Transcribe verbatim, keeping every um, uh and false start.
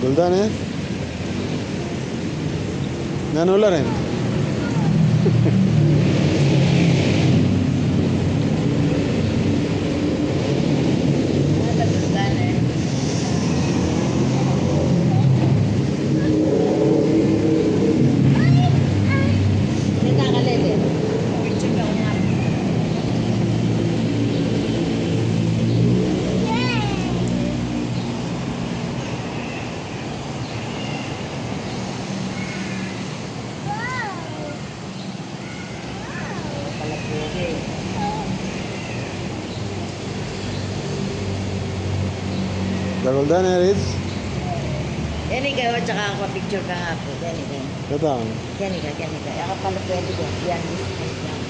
Guldan e. Nanu la rin? Dagul dan e, Riz? Keni ka, o, tsaka aku picture ka nga pu. Keni ka. Katang. Keni ka, keni ka. Aka pala pwede ka. Yan, this one. Yan.